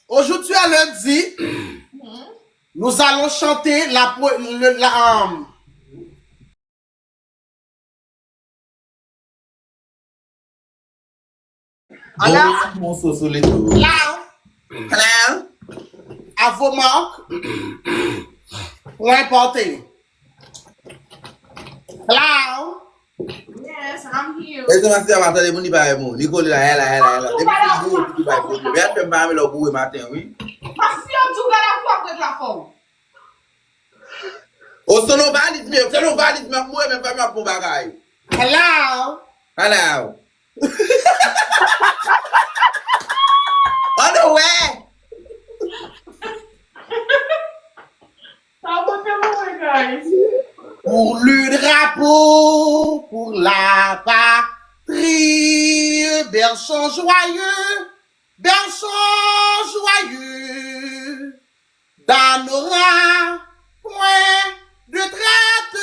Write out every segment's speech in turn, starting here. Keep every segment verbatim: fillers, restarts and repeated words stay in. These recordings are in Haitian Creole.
Aujourd'hui est lundi, nous allons chanter la, po- le- la, euh, Hello? Bon, bon, so, so, let's go. Hello? Hello? À vos marques. Point porté. Hello? Yes, I'm here. E se mastè a tande moun li pa renmen ou. Li kole la, ela, ela, ela. Depi se boure, li bay pwoblèm. Gad fè m pa renmen lè w boure maten, wi. Mastè a tou gad ap frape plafon. O, se nan valiz, men, se nan valiz, men, mwen, men, fè m ap bon bagay. Hello? Hello? An nou wè! Sa pote mwen, guys. Pour le drapeau, pour la patrie, berçons joyeux, berçons joyeux, d'Anora, point de traite,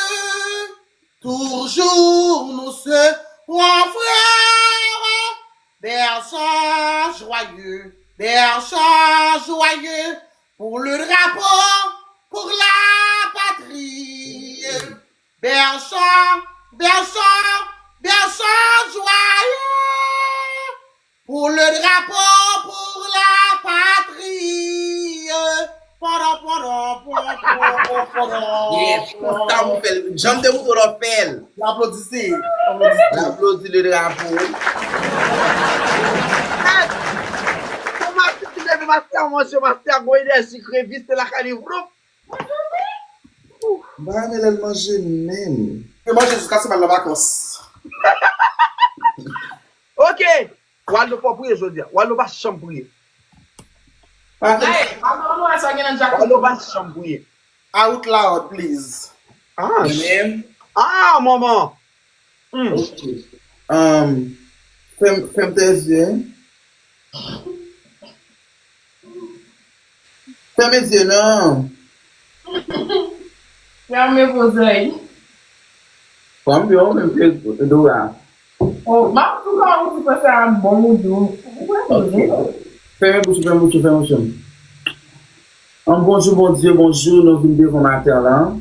toujours nous serons frères, berçons joyeux, berçons joyeux, pour le drapeau, pour la patrie. Berçons, berçons, berçons joyeux pour le drapeau, pour la patrie. Poro, poro, poro, poro, poro. Yes, konsa ou fè l. Jan m te moutre w lè w fè l. N aplodise. N aplodi le drapo. Kòman ti leve mastè a manje, mastè a gwo enèji, krevis te lakay li, vwoup. M pa renmen lè l manje menm. Yo manje jiska si m al nan vakans. Ok. Waldo fò priye jodi a. Waldo pa janm priye. Pa fè Hey, Waldo, nou wè sa gen nan djak. Waldo pa janm priye. Out loud, please. Ah, Mwen menm? Ah, manman. Hmm. Ok. Um, fèm, fèm tèt zye. Fèmen zye non. Fèmen vozèy. Kòm yo menm ke Dora. Oh, m ap tou ka ou ti panse a bon ou di ou. Ok. Fèmen bouch ou, fèmen bouch ou, fèmen bouch ou. An bonjou Bondye, bonjou, nou vin devan maten lan.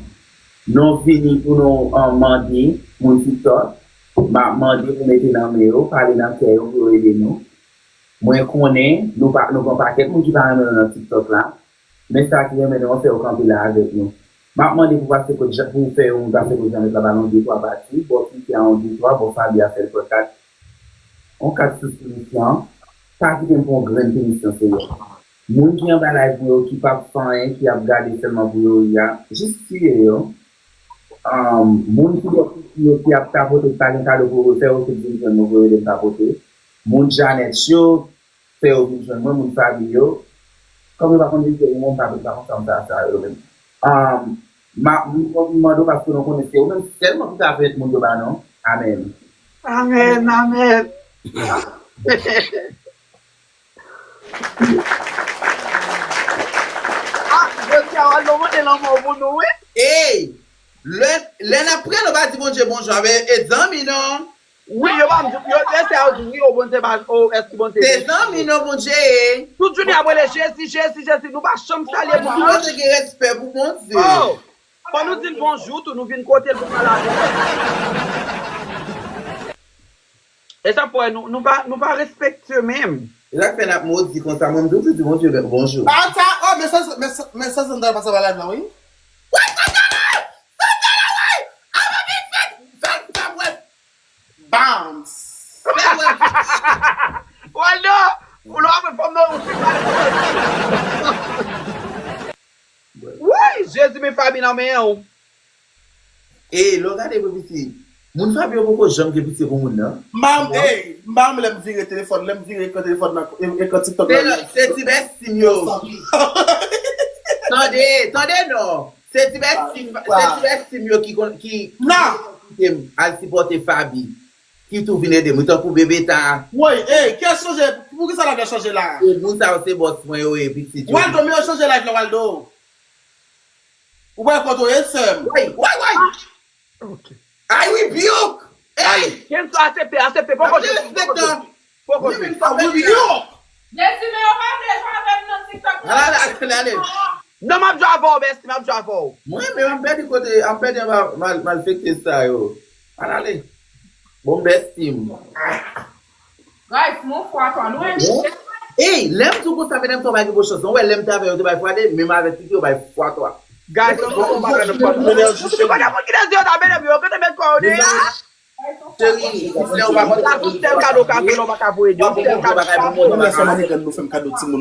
Nou vini pou nou an mande moun TikTok. M ap mande pou mete nan men yo, pale nan kè yo pou yo ede nou. Mwen konnen nou pa, nou gen yon pakèt moun ki pa renmen nou nan TikTok la. Men sa ki renmen nou an fè yo kanpe la avèk nou. M ap mande pou pase kot Jan, pou fè yon moun pase kot Janèt la ba nou de twa pati, bò Kiki a yon de twa, bò Fabi a fè l pran kat. Yon kat sou pinisyon. Pa kite m pran yon grenn pinisyon, Senyè. Moun ki anba live mwen yo, ki p ap fè anyen, ki ap gade sèlman pou yo ri a, jis tiye yo. Um, moun ki bò Kiki yo, ki ap tapote, pa gen kado pou yo fè, yo tout vin jwenn mwen pou yo ede m tapote. Moun Janèt yo, fè yo vin jwenn mwen, moun Fabi yo. Kòm yo pa konn vin jwenn mwen, m pa, m pa konn sa m fè a sa yo menm. Um, ma, m, m mande w paske nou konnen se ou menm sèlman ki ka fè moun yo ba non. Amèn. Amèn, amèn. Ah, jodi a, Waldo mande lanmò pou nou, wi. Ey! Lè, lè n ap priye, nou pa di Bondye bonjou avè e zanmi non. Wi, yo pa m di, yo, lè sa yo di, wi, o Bondye pa, o, èske Bondye Se zanmi non Bondye ye. Tout jounen ap rele Jezi, Jezi, Jezi, nou pa janm salye Bondye. Fò nou te gen respè pou Bondye. Oh! Fò nou di l bonjou tou, nou vin kote l pou pale avè l. E sa fè nou, nou pa, nou pa respektye menm. E sa k fè n ap modi konsa, mwen m toujou di Bondye bonjou. Ata, oh, men sa, men sa, men sa Sandra pase pa live la, wi. Wè Sandra la! Sandra la, wi! Apa vin fèt! Fèt, fèt, fèt, Bounce! Waldo, ou lè w ap fè fòm nan, ou fi pale. Woy, Jezi, men Fabi nan men w. E, lè w gade pou piti, moun Fabi yo poko janm gen pitye pou moun nan. M pa, ey, m pa renmen lè m vire telefòn, lè m vire ekran telefòn nan, e, ekran TikTok Se nan. Se ti bèstim yo. Tande, tande non. Se ti bèstim, se ti bèstim yo ki konn, ki, ki kite m al sipòte Fabi. Ki tou vin ede m. Wi, tankou Bebeta. Woy, ey, kiyès chanje, poukisa lavi a chanje la? E moun sa yo se bòs mwen yo ye, pitit yo. Waldo, men yo chanje live la, Waldo. Ou pa konn tou ye, sè m. Woy, woy, woy! Ok. I rebuke! Ey! Kenzo, aksepte, aksepte, poko jwe, poko jwe. Poko jwe. I rebuke! Jezi, men yo pa vle jwe avè m nan ti Ann ale. Non, m ap jwe avè w, Bèsti, m ap jwe avè w. Mwen menm, m ap pèdi kote, m ap pèdi anba mal, malfektè sa yo. Ann ale. Bon, Bèsti m. Guys, mon fwa twa, nou en Ey, lè m di w konsa, medam, sa w pa gen bon chans. Non, wè, lè m te avè yo, yo te bay fwa de, menm avèk Titi, yo bay fwa twa. Guys, nou konn bagay nan pòt. Ou konnen moun ki nan zye yo ta, medam, yo kote met kò yo deya. Cheri, lè w pa konn Sa tout tèl kado ka fè, lè w pa ka voye de. Tout tèl kado ka fè. Mwen lè sa manigan nou fè m kado timoun